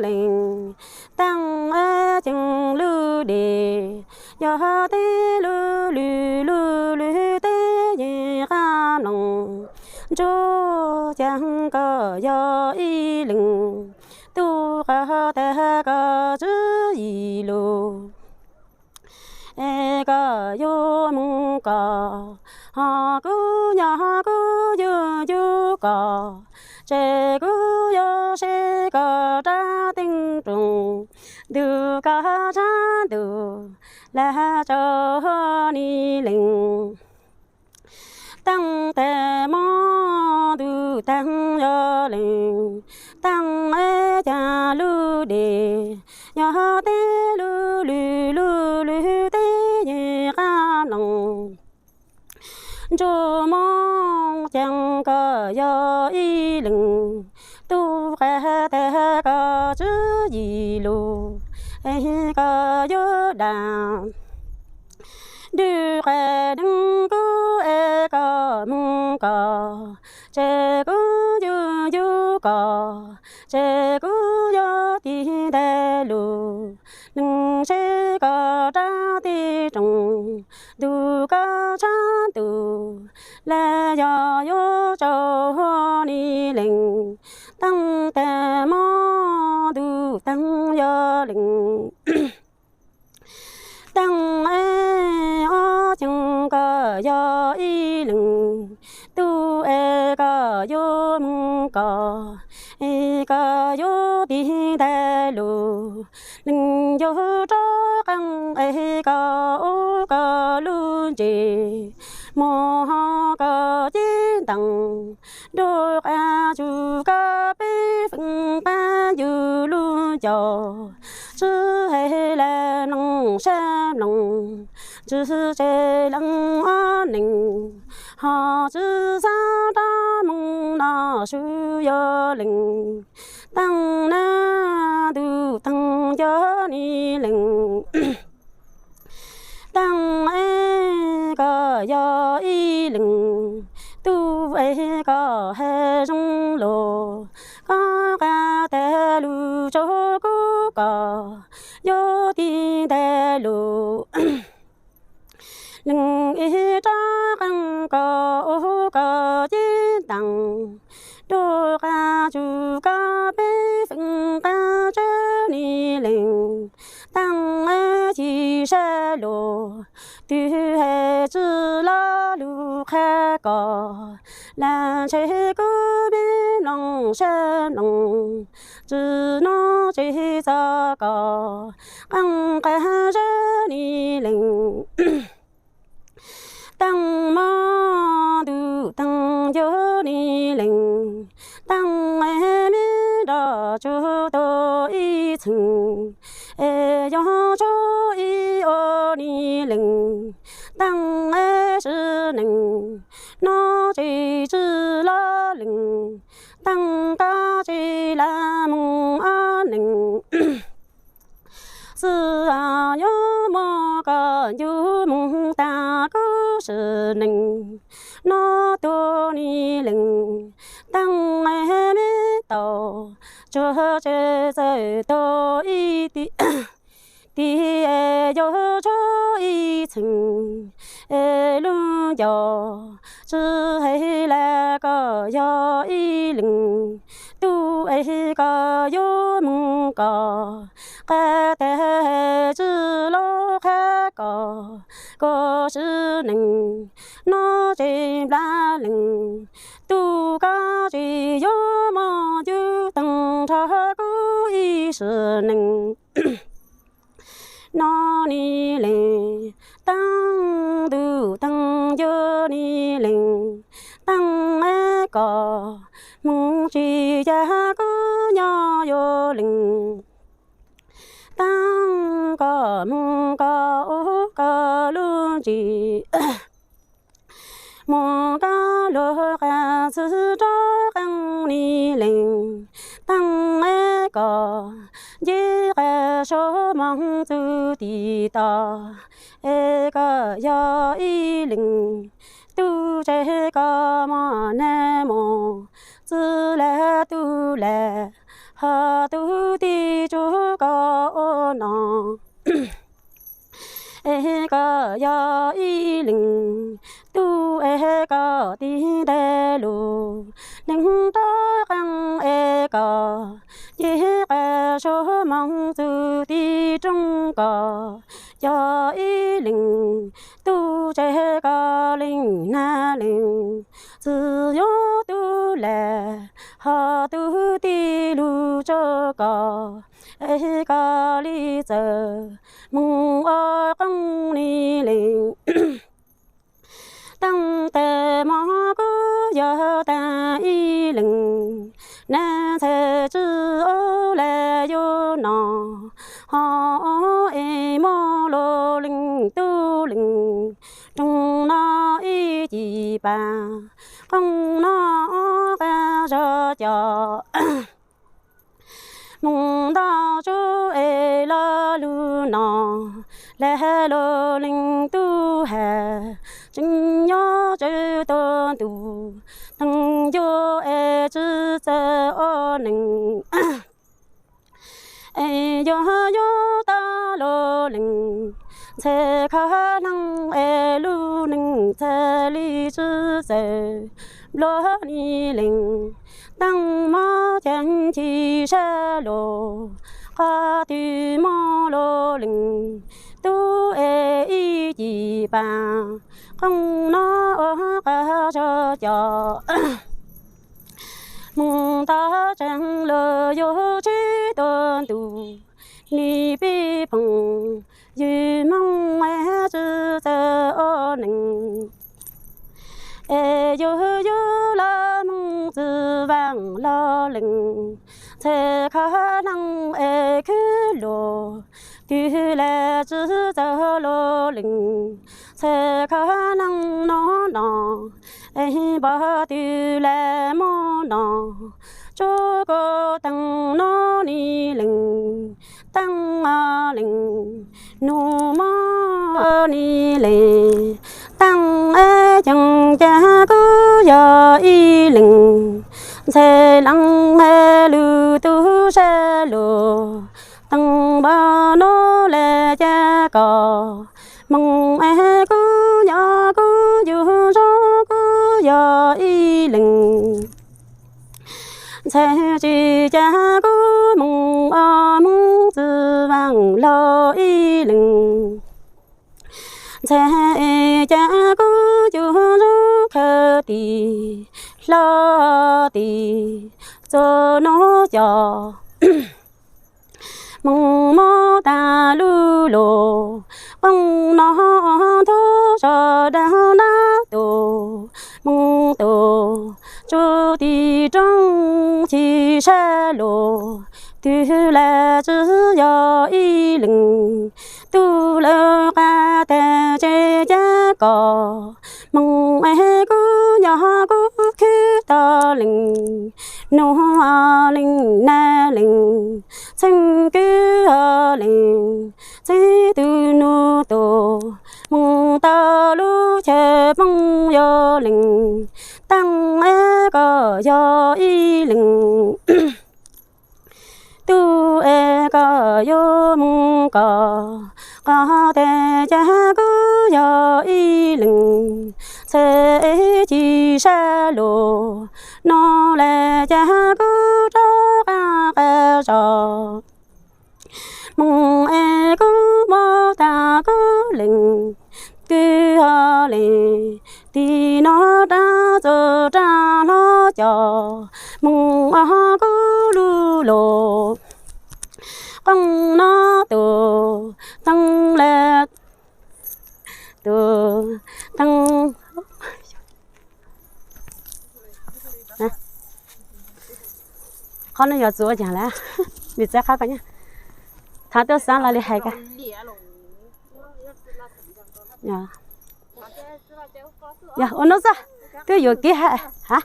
lees, taaj ceeb lub dej, yog teb lub lwm lub lwm teb yeej qab mloog, ntsuj ceeb koj yog ib leeg, tub qab tag koj tswv yim lus. Es koj yuav mus koj, ho kuv nyob kuv yuav yug koj, ces kuv yuav saib koj rab teeb rooj, ntuj koj tshav ntuj lam tsaug ni lees. Taaj tag hmo ntuj taag yog lees, taaj es caag lub dej, yog teb lub lwm lub lwm teb yeej qab mloog, ntsuj moog ceeb koj yog ib leeg, tub qab tag koj tswv yim lus, es koj yuav dam. Dwb qab neeg kuv es koj mus koj, ces kuv yuav yug koj, ces kuv yuav tig ntag lug, neeg saib koj rab teeb rooj, ntuj koj tshav ntuj lam yog yuav tsaug ni lees. Taaj tag hmo ntuj taag yog lees, taaj es ob ceeb koj yog ib leeg, tub es koj yuav mus koj, es koj yuav tig ntag lug, neeg yuav rov qeej es koj ua koj lub ntses, muag ho koj cev ntaas, nruab qab tsug koj peb feem qab yug lub ncauj, tswv hais lawm mloog sab mloog, tswv tsev leej ob neeg, ho tswv xav rov moog noj su yog lees, taaj nag ntuj taag yog ni lees. Taaj es koj yog ib leeg, tub es koj hais zoo lug, koj qab tag lug tsaug kuv koj yuav tig ntag lug, neeg es rov qeej koj ua koj cev ntaas, nruab qab tsug koj peb feem qab tsawg ni lees, taaj es chim sab lug, twb hais tswv lug lug qha koj, lam ntshe kuv me mloog sab mloog, tswv nub tsev txog koj, qeej qab tsawg ni lees. Taaj hmo ntuj taag yog ni lees, taaj es me nroj tsug tau ib txheej, es yog tsug ib ua ni lees, taaj es sim neej nub tsev tswv lug lees, taaj koj tsev lam moog ob neeg, xwb yuav muab koj ncu moog tag kuv sim neej nub tuag ni lees, taaj es me tau tsuag tsev txawm tau ib tim, tim es yuav tsug ib txheej, es lub ncauj tswv hais lawm koj yog ib leeg, tub es koj yuav moog koj, qab tag tswv lug qha koj, koj sim neej nub tsev nplaj lees, tub koj tsev yuav muab yug tag nrho kuv ib sim neej nub ni lees, taaj ntuj taag yog ni lees, taaj es koj moog tsis ca kuv nyob yuav lees, taaj koj moog koj ua koj lub ntsis, muab koj lub qab txwv rov qeej ni lees, taaj es koj nce qab saum moog txug tim toj, es koj yog ib leeg, tub tsev koj mog nag mog, txwv lam tub lam, ho tus tij tsuj koj ua no. Es koj yog ib leeg tub es koj tig ntes lub neej rov qeej es koj cig qab suab moog txug tim roob koj yog ib leeg tub tseg koj leej nab leej txwv yuav tub lam ho tus tij lug tso koj es koj li txawm moog ua qoob ni leej. Taam tes moog kuv yog taag ib leeg, nab ntxhais tsi ua le yuav noj, ho es moog lug leej tub leej roog no ib ci paab, qooj no qab zog cov moog nto tsuj es lo lug no, le lug leej tub has tseem nyob tsawg tuab ntu, teeg yuav es tsi txawj ua neeg. Es yog yuav tau lug leej ntxhais khov leej es lub neej txhaj li tsi txawj nplua ni leej. Taam mob caag ci sab lug, qhov twg moog lug leej tub es ib ci paab, qooj no ua qab zog cov moog nto tseeg lug yuav tsib tuab ntu, ni pib phoom ywg moog es tsi txawj ua neeg. Es yug yug lug moog txwv vaam lug leej ntxhais khov leej es khwb lug, twg le tsi txawj lug leej ntxhais khov leej no no. Es npaum twg le moog no, tsuj kuv taag no ni leej, taag leej nug moog ni leej, taag es ceeb caag kuv yog ib leej ntxhais leej es lug tub sab lug, taag npaum no le caag koj moog es kuv nyob kuv yug zoo kuv yog ib leej ntxhais, tsi caag kuv moog ua moog txwv vaam lug ib leej ntxhais, caag kuv yug zoo khawv tis hlo tis txug nub cov moog mob taag lub lug, qooj no nthuav so daag nab tus moog tus tsuj tim roob ci sab lug, twg le tsi yog ib leej tub lawv qab tag tsi caag koj moog es kuv nyob kuv khwb tau leej nug leej nab leej txheej kwv leej txheej tug nub tus moog tau lub chaw poob yuav leej, taag es koj yog ib leej tub es koj yuav moog koj, qhov tag caag kuv yog ib leej ntxhais ci sab lug, no le caag kuv rov qab qab zog moog es kuv mob taag kuv leej kwv hov leej, tim no rov txug rov hlob cov moog ua kuv lub lug, qooj no tus taag le tus taag. Qhov no yog txug ua caag lawm, vim txawv qhov ko nyab, thaam tuaj xaav los li hais ko. Yog ua nuav xwb, twb yuav kib ha, ha.